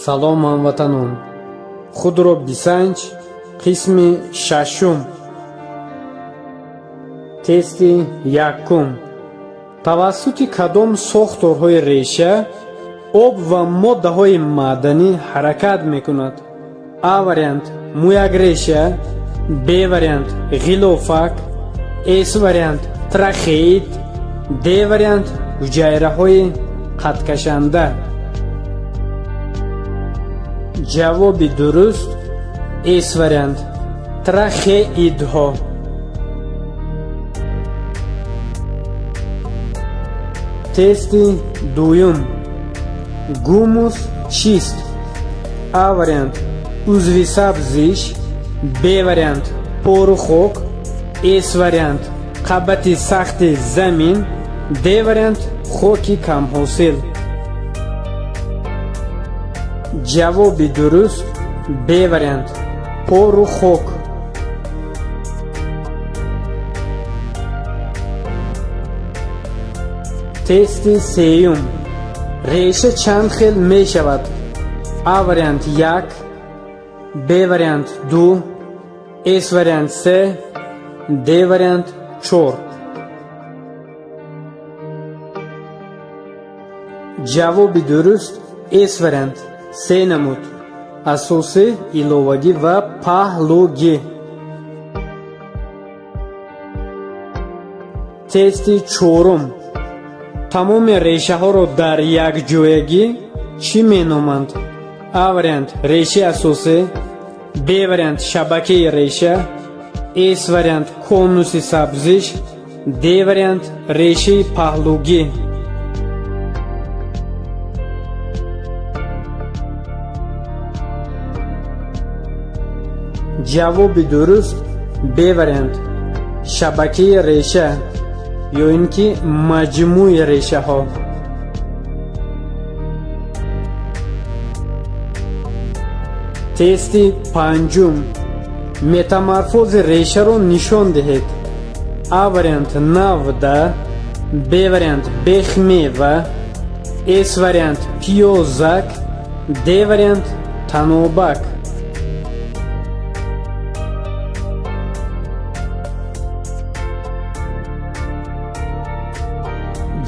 Салом, ҳамватанон! Худро бисанҷ, қисми шашум. Тести якум. Тавассути кадом сохторҳои реша об ва моддаҳои маъданӣ ҳаракат мекунад? А вариант мӯякреша, Б вариант ғилофак, С вариант трахеид, Д вариант ҳуҷайраҳои қадкашанда. Ҷавоби дуруст С вариант трахеидҳо. Тести дуюм. Гумус чист? А вариант узви сабзиш, Б вариант пору хок, С вариант қабати сахти замин, Д вариант хоки камҳосил. Ҷавоби дуруст Б вариант пору хок. Тести сеюм. Реша чанд хел мешавад? А вариант 1, Б вариант 2, С вариант 3, Д вариант 4. Ҷавоби дуруст С вариант 3 намуд: асосӣ, иловагӣ ва паҳлугӣ. Тести чорум. Тамоми решаҳоро дар якҷоягӣ чӣ меноманд? А вариант решаи асосӣ, Б вариант шабакаи реша, С вариант конуси сабзиш, Д вариант решаи паҳлугӣ. Ҷавоби дуруст Б вариант шабакаи реша ё ин ки маҷмӯи решаҳо. Тести панҷум. Метаморфози решаро нишон диҳед. А вариант навда, Б вариант бехмева, С вариант пиёзак, Д вариант танобак.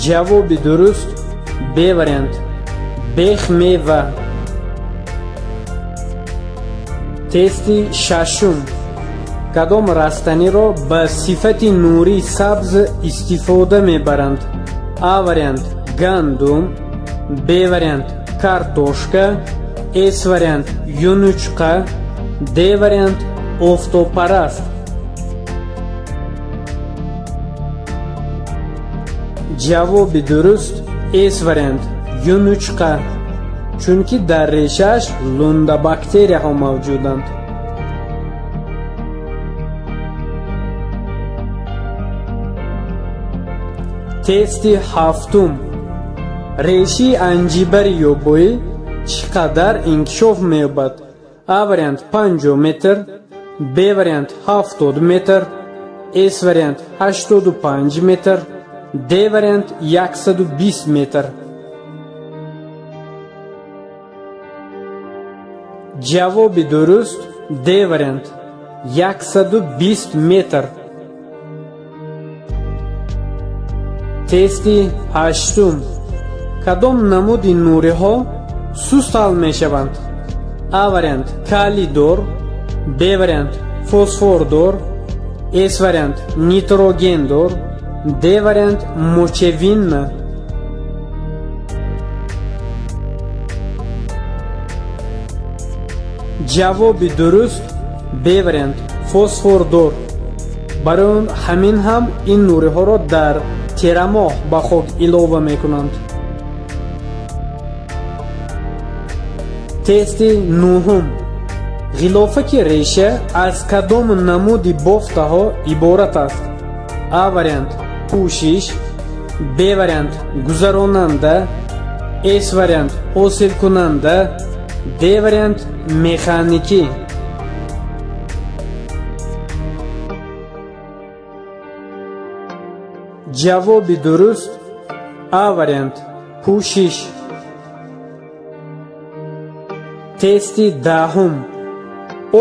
Ҷавоби дуруст Б вариант бехмева. Тести шашум. Кадом растаниро ба сифати нурии сабз истифода мебаранд? А вариант гандум, Б вариант картошка, С вариант юнучқа, Д вариант офтобпараст. Ҷавоби дуруст С вариант юнучқа, чунки дар решааш лундабактерияҳо мавҷуданд. Тести ҳафтум. Решаи анҷибари ёбоӣ чӣ қадар инкишоф меёбад? А вариант 50 метр, Б вариант 70 метр, С вариант 85 метр, Д вариант 120 метр. Ҷавоби дуруст Д вариант 120 метр. Тести ҳаштум. Кадом намуди нуриҳо суст ҳал мешаванд? А вариант калидор, Б вариант фосфордор, С вариант нитрогендор, Д вариант мочевинна. Ҷавоби дуруст Б вариант фосфордор. Барои ҳамин ҳам ин нуриҳоро дар терамоҳ ба хок илова мекунанд. Тести нуҳум. Ғилофаки реша аз кадом намуди бофтаҳо иборат аст? А вариант пӯшиш, Б вариант гузаронанда, С вариант ҳосилкунанда, Д вариант механикӣ. Ҷавоби дуруст А вариант пӯшиш. Тести даҳум.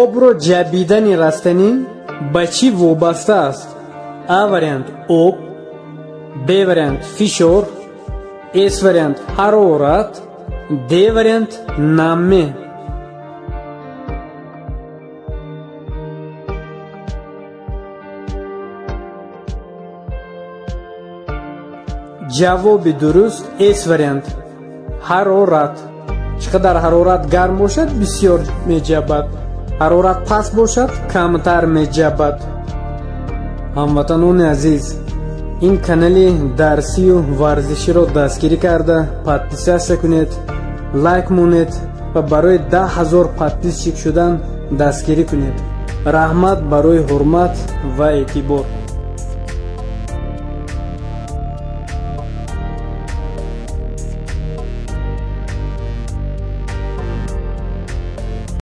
Обро ҷабидани растанӣ ба чӣ вобаста аст? А вариант об, Б вариант фишор, С вариант ҳарорат, Д вариант намме. Ҷавоби дуруст С вариант ҳарорат. Чӣ қадар ҳарорат гарм бошад, бисёр меҷабад. Ҳарорат паст бошад, камтар меҷабад. Ҳамватанони азиз, ин канали дарсию варзиширо дастгирӣ карда подписаться кунед, лайк монед ва барои 10 000 подписчик шудан дастгирӣ кунед. Раҳмат барои ҳурмат ва эътибор.